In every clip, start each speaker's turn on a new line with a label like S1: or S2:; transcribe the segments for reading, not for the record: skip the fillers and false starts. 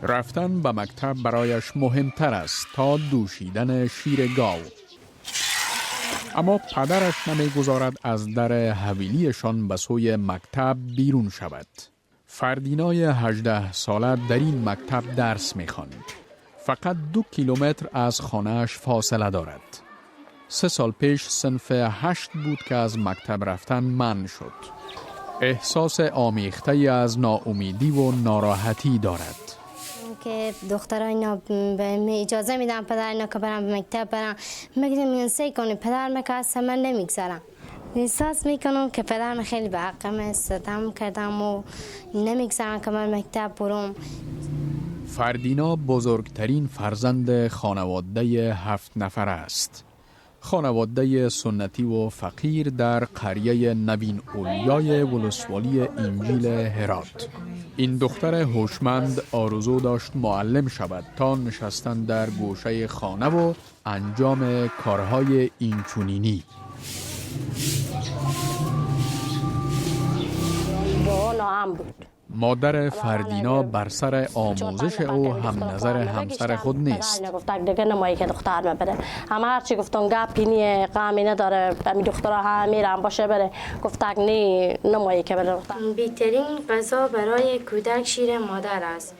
S1: рафтан ба мактаб барояш муҳимтар аст то дӯшидани шири гов. Аммо падараш намегузорад аз дар ҳавилиашон ба сӯи мактаб берун шавад. Фардинои 18 сола дар ин мактаб дарс мехонд. Фақат 2 километр аз хонааш фосила дорад. 3 сол пеш синфи 8 буд ки аз мактаб рафтан манъ шуд. Эҳсоси омехтае аз ноумедӣ ва нороҳатӣ дорад.
S2: که دخترای اینا به می اجازه میدن پدر اینا که برم به مکتب برم. میگم میگن سی کنی پدر من که اصلا من نمیگذارم. احساس میکنم که پدرم خیلی به حقم ستم کردم و نمیگذارم که من مکتب برم.
S1: فردینا بزرگترین فرزند خانواده هفت نفر است. خانواده سنتی و فقیر در قریه نوین اولیای ولسوالی انجیل هرات. این دختر هوشمند آرزو داشت معلم شود تا نشستن در گوشه خانه و انجام کارهای اینچنینی.
S3: با ناام بود.
S1: مادر فردینا بر سر آموزش او هم نظر همسر خود نیست.
S3: گفت دیگه نمایی که دختر من بره. همه هرچی گفتم گپی نیه، غمی نداره، همین دخترها هم میرن باشه بره. گفت نی نمایی که بره دختر.
S2: بهترین غذا برای کودک شیر مادر است.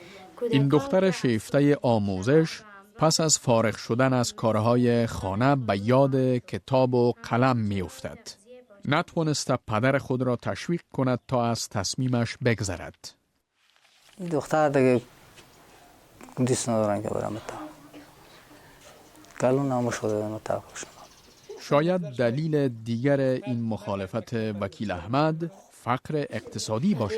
S1: این دختر شیفته آموزش پس از فارغ شدن از کارهای خانه به یاد کتاب و قلم می افتد. نتوانست پدر خود را تشویق کند تا از تصمیمش بگذرد.
S4: این دختر دیگه دوست ندارن که برم مکتب. کلون هم شده مکتب خوش.
S1: شاید دلیل دیگر این مخالفت وکیل احمد فقر اقتصادی باشد.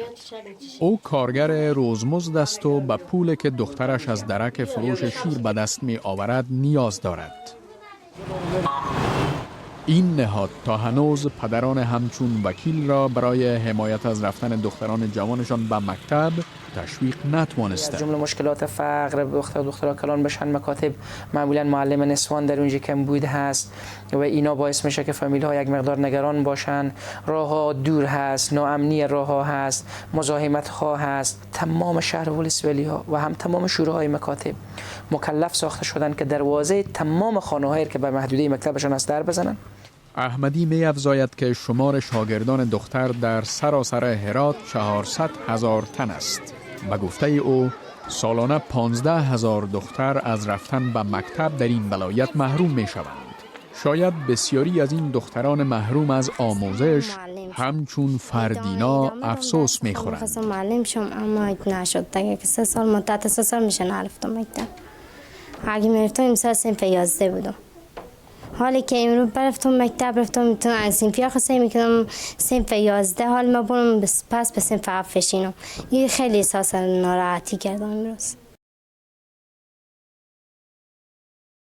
S1: او کارگر روزمزد است و به پول که دخترش از درک فروش شیر به دست می آورد نیاز دارد. این نهاد تا هنوز پدران همچون وکیل را برای حمایت از رفتن دختران جوانشان به مکتب تشویق نتوانسته.
S5: از جمله مشکلات فقر، دخترها کلان بشن مکاتب، معمولا معلم نسوان در اونجا کم بود هست و اینا باعث میشه که فامیل ها یک مقدار نگران باشن. راه ها دور هست، ناامنی راه ها هست، مزاحمت ها هست. تمام شهر ولسوالی ها و هم تمام شوراهای مکاتب مکلف ساخته شدن که دروازه تمام خانه هایی که به محدوده مکتبشان است در بزنن.
S1: احمدی می افزاید که شمار شاگردان دختر در سراسر هرات 400 هزار تن است. به گفته او سالانه 15 هزار دختر از رفتن به مکتب در این ولایت محروم می شوند. شاید بسیاری از این دختران محروم از آموزش همچون فردینا افسوس می خورند.
S2: خواستم معلم شم اما نشد دیگه که 3 سال، مدت 3 سال میشه نرفتم مکتب. اگه میرفتم امسال صنف 11 بودم. حالی که امروز برفتم مکتب رفتم تو از صنفی ها خواستم میکنم صنف 11 حال ما برم پس به صنف 7 بشینم. این خیلی احساس ناراحتی کردم امروز.